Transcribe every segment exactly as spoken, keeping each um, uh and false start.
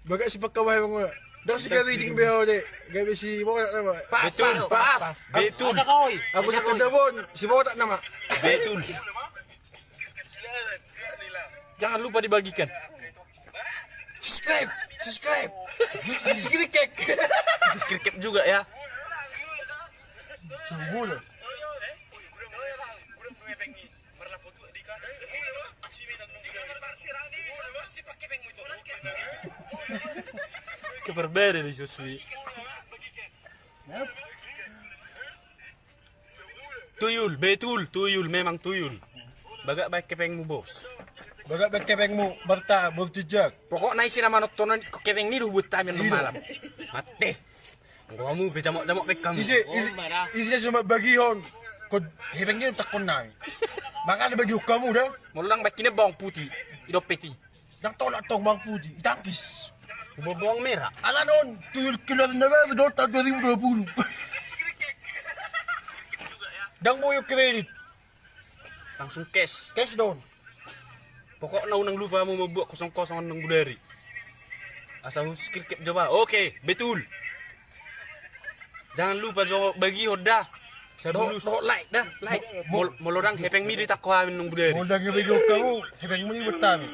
Bagak si pangkabahe mangona. Ndang si gabe iding be ho de. Gabe si botak nama. Pas, betul, pas, pas, pas. Betul. Asa kau i. Aku asa kau i. Sakadabon si botak nama. Betul. Jangan lupa dibagikan. Subscribe, subscribe. Subscribe juga ya. Sungguh. Keperbere di susu. Tuyul, betul, tuyul, memang tuyul. Bagak baen kepengmu, bos. Bagak baen kepengmu, Marta, bos tijak. Pokokna isi na manonton kepeng ni do buat tamin malam. Mate. Anggo hamu pe jamok-jamok pe hamu. Isi, isi, isi na so mambagihon. Kod hepeng ni takkon nami. Makana bagihon hamu da. Molo ndang baen kine bawang putih. Idompet i. Ndang tolak tong bawang putih. Itangkis. Ubo bawang merah. Ala non tuyul keluar na baru do tahun dua ribu dua puluh. Ndang boyo kredit. Langsung cash. Cash don. Pokokna unang lupa hamu mambuat kosong-kosong nang bodari. Asa huskrikep jo ba. Oke, betul. Jangan lupa jo bagihon da. Sabulus. Dohot like da, like. Molo ndang hepeng mi do itangko hami nang bodari. Molo ndang bagihon hamu, hepeng mi do buat hami.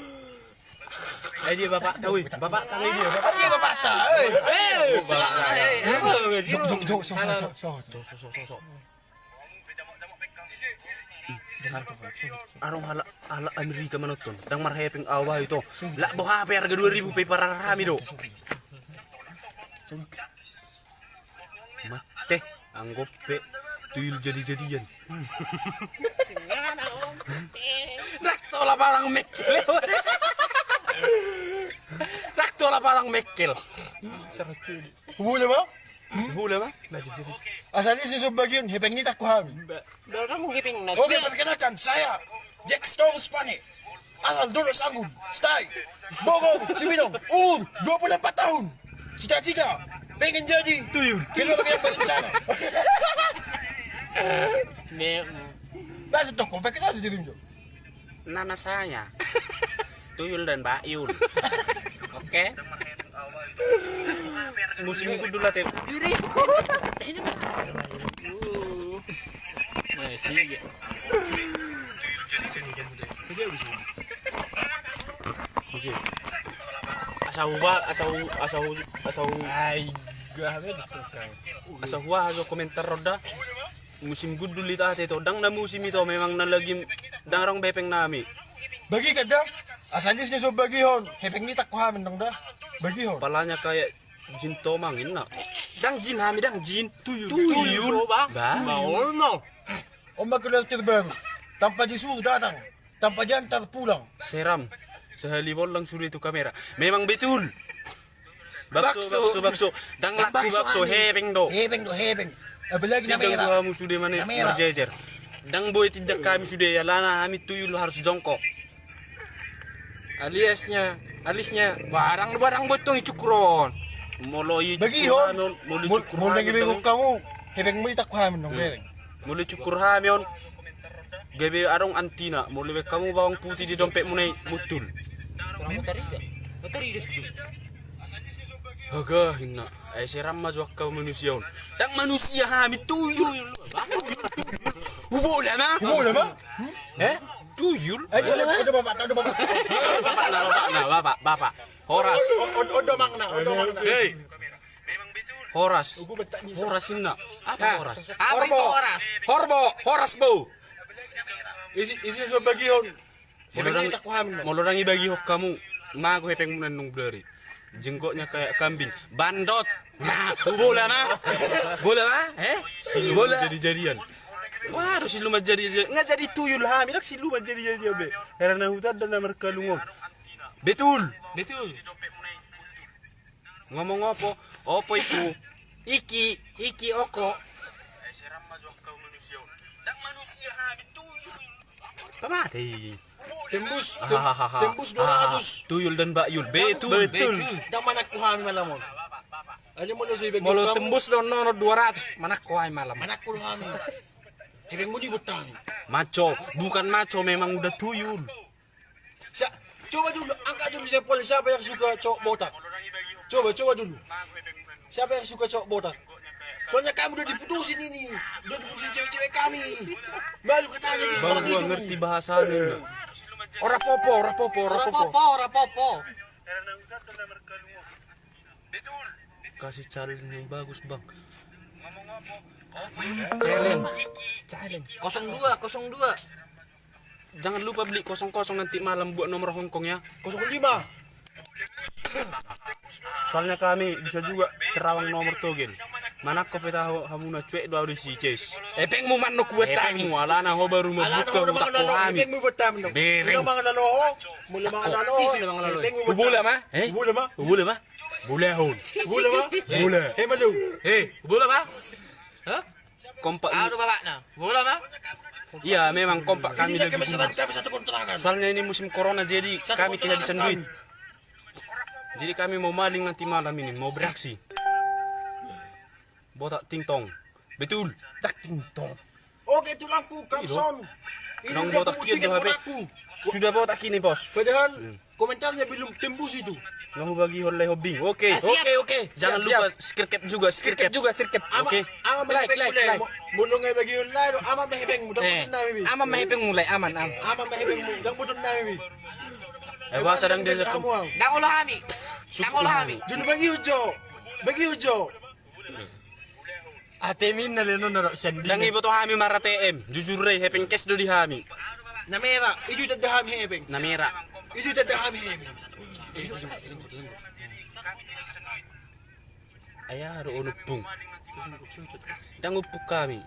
Ai dia bapak tahu, bapak tahu dia, bapak. Ai dia bapak tahu. Eh, bapak tahu. Jok, jok, jok, so, so, so, so. Adong halak, halak Amerika manonton. Ndang marhepeng awa ito. Lak boha pe harga dua ribu pe pararami do. Mate, anggo pe tuyul jadi-jadian. Dak tola parang mekel. Dak tola parang mekel. Saracuni. Hubula ma? Hubula ma? Asal isi so bagian hepeng ni takku hami. Oke, perkenalkan saya Jack Storus Pane. Asal Dolok Sanggun, stay. Bogor, Cibinong, umur dua puluh empat tahun. Cita-cita pengen jadi tuyul. Keluarga yang berencana. Bahasa toko, pakai aja jadi. Nama saya Tuyul dan Bakyul. Oke. Musim gundul ate. Diri. Masih. Asa huba, asa hu, asa hu, asa hu. Ai, gak ada di tukang. Asa huba, asa komentar roda. Musim gundul ita ate to, ndang na musim ito, memang na lagi ndang adong be hepeng nami. Bagi kada, asal ni so bagihon, hepeng ni takku hami ndang da. Bagihon. Palanya kayak jin tomang inna. Ndang jin hami, ndang jin. Tuyul. Tuyul. Tuyul, ba. Ba. Tuyul. Oma keluar terbaru. Tanpa disuruh datang. Tanpa diantar pulang. Seram. Sehali bollang sudah itu kamera. Memang betul. Bakso, bakso, bakso. Ndang laku bakso, hepeng do. Hepeng do, hepeng. Apalagi na merah. Hamu sude mane marjejer. Ndang boi tindak hami sude, alana hami tuyul harus jongkok. Aliasnya, alisnya barang, barang botong icukur on. Molo icukur hami on, molo icukur hami on. Hepeng mui takku hami on, hepeng. Molo icukur hami on. Gabe adong antina, molo dibaen hamu bawang putih di dompetmuna i, mutul. Haga inna, ai seram ma jo angka manusia on. Ndang manusia hami, tuyul. Hubola ma. Hubola ma. Eh? Tuyul. Ada bapak, ada bapak. Bapak, bapak, bapak. Horas. Odo mangna, odo mangna. Hei. Horas. Horas inna. Apa horas? Apa itu horas? Horbo, horas bo. Isi, isi so bagihon. Molo ndang ibagihon hamu, mago hepengmuna nung blari. Jenggotnya kayak kambing. Bandot. Nah, hubola ma. Bola ma? Eh? Siluman jadi-jadian. Waduh, siluman jadi-jadian. Nggak jadi tuyul hami, ndang siluman jadi-jadian be. Karena huta dan markalungon. Betul. Betul. Ngomong opo? Opo iku? Iki, iki oko. Tamate. Tembus, tembus dua ratus. Tuyul dan Bakyul. Betul. Betul. Ndang manakku hami malam on. Molo tembus do nono dua ratus, manakku hami malam. Manakku hami. Hepeng muni butang. Maco, bukan maco, memang udah tuyul. Sa, coba dulu, angkat dulu sampel, siapa yang suka cowok botak? Coba, coba dulu. Siapa yang suka cowok botak? Soalnya kami udah diputusin ini. Udah diputusin cewek-cewek kami. Malu katanya di Bang, orang gua itu. Ngerti bahasanya ini. Ora popo, ora popo, ora popo. Ora popo, ora popo. Kasih challenge yang bagus, Bang. Challenge. Challenge. Kosong dua, kosong dua. Jangan lupa beli kosong kosong nanti malam buat nomor Hongkong ya. Kosong lima. Soalnya kami bisa juga terawang nomor togel. Mana kau peta hamuna cuek dua di si ces. Epeng mu manuk buat kami. Epeng mu alana ho baru membuka butak ko hami. Epeng mu buat kami. Bereng. Mula mangan lalo ho. Mula mangan lalo ho. Epeng mu buat kami. Ubula ma? Eh? Ubula ma? Ubula ma? Bulehon. Ubula ma? Bula. Eh, malu. Eh, ubula ma? Hah? Kompak. Aduh, bapakna. Bola, Bang. Iya, memang kompak kami lagi. Soalnya ini musim corona, jadi kami kehabisan duit. Jadi kami mau maling nanti malam ini, mau beraksi. Botak tingtong. Betul. Tak tingtong. Oke, tulangku, Kamson. Ini udah botak kian tuh H P. Sudah botak ini, Bos. Padahal komentarnya belum tembus itu. Nga hubagihon lae hobi. Oke. Oke, oke. Jangan lupa subscribe juga, subscribe juga, subscribe. Oke. Ama, ama mehepeng mulai. Molo nga bagihon lae do, ama mehepeng mu, dang boton nami bi. Ama mehepeng mulai, aman, aman. Ama mehepeng mu, dang boton nami bi. Eh, bahasa dang dia. Dang olah hami. Dang olah hami. Julu bagihon jo. Bagihon jo. A T M inna lenon na rok sandina. Dang iboto hami mar A T M. Jujur re, hepeng cash do di hami. Na mera, ijo tanda hami hepeng. Na mera. Ijo tanda hami hepeng. Aya do onumpung. Dang umpung hami.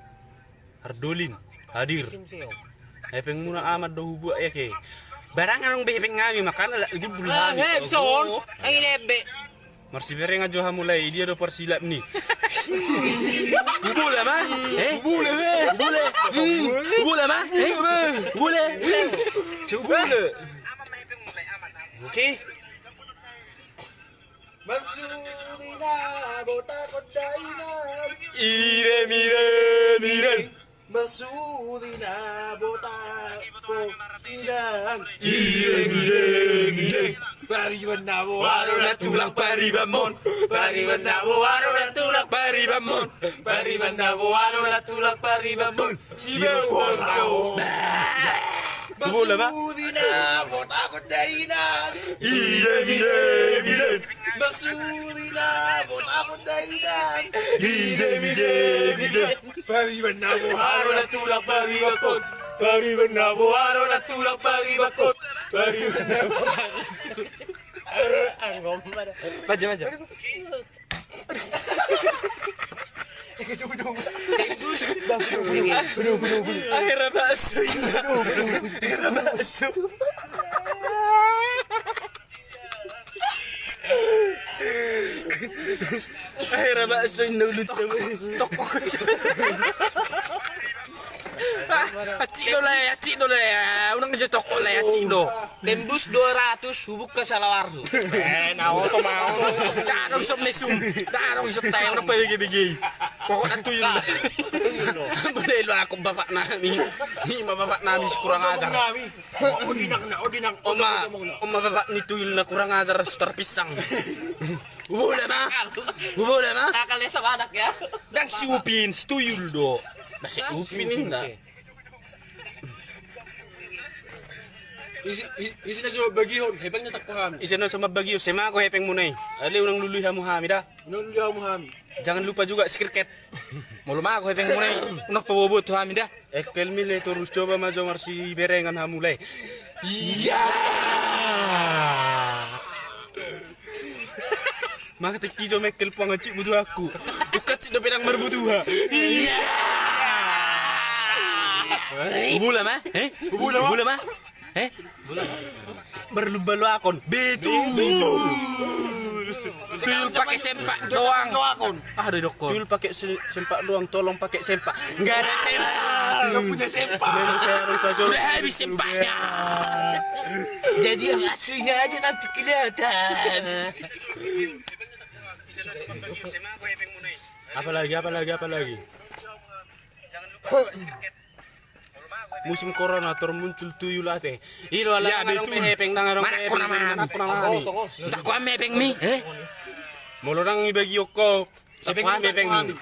Hardolin hadir. Hepeng muna aman do hubuat eke. Barang anong be hepeng hami makana lak gubul hami. He, bisa on. Angin ebe. Marsiberengan jo hamu lae, dia do parsilap ni. Bubule ma? Eh? Bubule be. Bubule. Hmm. Bubule ma? Eh? Bubule. Bubule. Oke. Maksudina botakon dainang. Irem, irem, irem. Maksudina botakon dainang. Irem, irem, irem. Pariban na boaro na tulang paribanmon. Pariban na boaro na tulang paribanmon. Pariban na boaro na tulang paribanmon. Sibau kosau. Bubule ma? Maksudina botakon dainang. Irem, irem, irem. Maksudina botakon dainang. Irem, irem, irem. Pariban na boaro na tulang paribankon. Pariban na boaro na tulang paribankon. Pariban na boaro. Baca, baca. Akhirna bakso. Akhirna bakso. Akhirna bakso inna ulut. Tokok. Acik do lae, acik do lae. Unang jo tokok lae, acik do. Tembus dua ratus, hubuka salawarhu. Eh, na oto ma. Dang adong son mesum. Dang adong son tae, unang pabege-bege. Pokokna tuyul. Boleh lo aku bapak nami. Ni ma bapak nami si kurang ajar. Oma, oma bapak ni tuyul na kurang ajar, sutar pisang. Bubule ma? Bubule ma? Nakal ya sama anak ya. Dang si Upin, si tuyul do. Masih Upin inna. Isi, isi na so bagihon, hepeng na takko hami. Isi na so bagihon, sema ko hepeng muna i. Ale unang lului hamu hami da. Unang lului hamu hami. Jangan lupa juga subscribe. Molo ma ko hepeng muna i, unang paboa-boa tu hami da. Ekel mile torus coba ma jo marsiberengan hamu lae. Iya. Maka teki jo mekkel puang acik butuh aku. Bukan cik dope dang marbutuha. Iya. Bubule ma? Eh? Bubule ma? Eh? Berlumba lo akon. Betul. Tuyul pakai sempak doang. Ah, udah dokon. Tuyul pakai se-, sempak doang, tolong pakai sempak. Nggak ada sempak. Nggak punya sempak. Memang saya harus saja. Udah habis sempaknya. Jadi yang aslinya aja nanti kelihatan. Apa lagi, apa lagi, apa lagi? Musim corona tor muncul tuyul ate. Ilo ala nang adong be hepeng, nang adong be hepeng. Mana kona mami? Mana kona mami? Takko am hepeng mi, eh? Molo ndang ibagihon ho, hepeng, tangko hami, hepeng hepeng.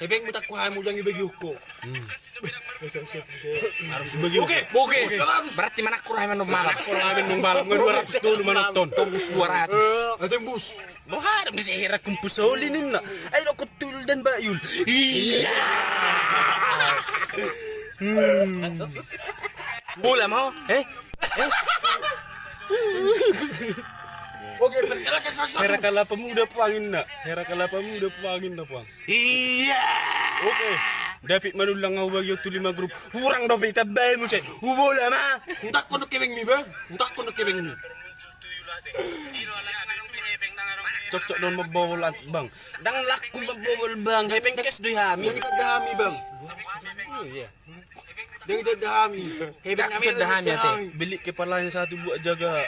Hepengmu tangko hami, ndang ibagihon ho. Harus ibagihon. Oke, oke. Berarti manangko hami annon malam. Manangko hami annon malam. Dua ratus dulu manonton. Tembus dua ratus. Eh, tembus. Boha do muse hira kumpus oli ninna. Ai do kuttul dan bayul. Iya. Hmm. Bola mau? Eh? Eh? Oke, perkenalkan satu-satu. Hera Kalapa Muda puang inna. Hera Kalapa Muda puang inna puang. Iya. Oke. Dapot manullang ahu bagi tu lima grup. Hurang dope itambai muse. Hubola ma. Hutangkon do hepengmi, Bang. Hutangkon do hepengmi. Cocok do mambola, Bang. Ndang laku mambola, Bang. Hepeng kes do i hami. Ndang idat hami, Bang. Oh, iya. Ndang idat hami. Hepeng nami idat hami, ate. Beli kepalanya satu buat jaga.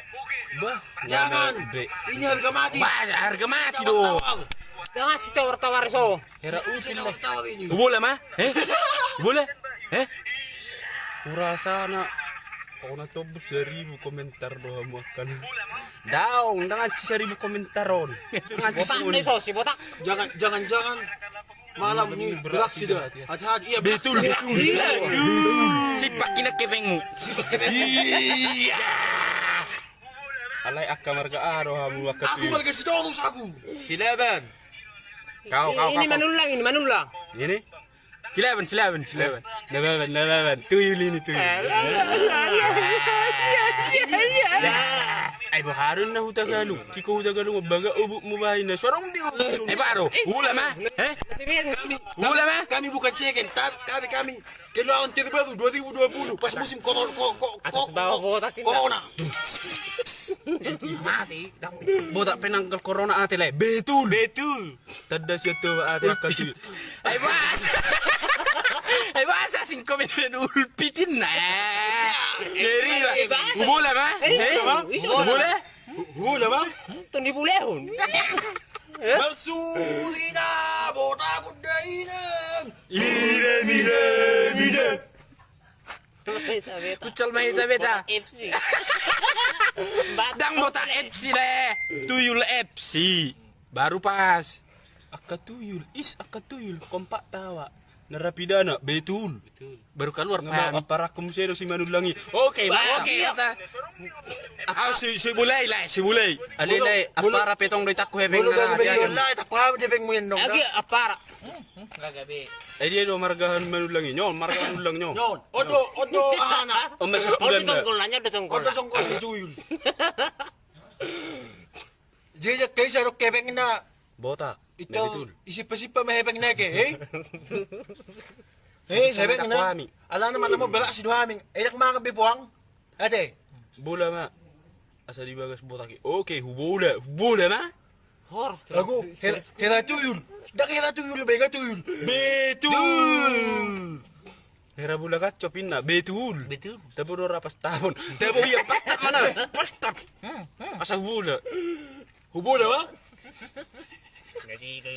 Bah. Jangan. Be. Ini harga mati. Bah, harga mati do. Jangan si tawar-tawar so. Hera Upin lah. Hubola ma? Eh? Hubola? Eh? Hurasa na. Kau na tembus seribu komentar do hamu akan. Daong, ndang ansi seribu komentar on. Ndang ansi. Botak ni so, si botak. Jangan, jangan, jangan. Malam ni beraksi dah. Hati-hati, iya, betul, betul. Sipak kina hepengmu. Iya. Alai angka marga aha do hamu angka tu? Aku marga Sitorus aku. Silaban. Kau, kau, ini kau, kau. Manullang, ini manullang. Ini? Silaban, silaban, silaban. Lababan, lababan. Tuyul ini, tuyul. Eh, iya, iya, iya. Ai boha do na Hutagalung. Kiko Hutagalung, baga ubuk mu baina. Suarong di ubuk. Eh, baru. Hubola ma? Eh? Hubola ma? Kami bukan second, tapi kami, kami. Kendaraan terbaru dua ribu dua puluh, pas musim koro-, ko-, ko-, ko-, corona. Mati. Botak penangkal corona ate le. Betul. Betul. Tanda sian Toba ate angka tuyul. Ai bahasa. Ai bahasa singkomen ulpitin na. Ngeri, Pak. Hubola ma? Eh? Hubola? Hubola ma? Tong dibolahon. Marsuri na botak on da inang. Idem, idem, idem. Futsal ma hita beta. Botak F C. Ndang Botak F C le. Tuyul F C. Baru pas. Angka tuyul, is angka tuyul, kompak tawa. Narapidana, betul. Betul. Baru kaluar. Nggak paham. Apa rakum sedo si manullangi. Oke, oke, kita. Ah, si, si bulai lah, si bulai. Ale, apa rapetong do itakku hepeng. Bulai takku hepeng muin dong. Lagi apa ra? Hmm, hmm, lagi be. Eh, dia do margahan manullangi. Nyon, margahan manullang nyon. Nyon. Odo, odo, ahana. Om masuk. Odo tongkol nanya, odo tongkol. Odo tongkol di tuyul. Jadi kayak sadok hepengna. Botak. Ito, isipa-sipa ma hepengna ke, eh? Eh, hepengna. Alana mana mau belak si do hami. Enak mangan be puang. Ate. Bola ma. Asa di bagas botak i. Oke, hubola, hubola ma. Horse. Aku, hela, hela tuyul. Dak hela tuyul, benga tuyul. Betul. Hera bola kacop inna, betul. Betul. Tabo do ra pastapon. Tabo ia pastap mana? Pastap. Hmm, hmm. Asa hubola. Hubola ma? Nggak sih, itu.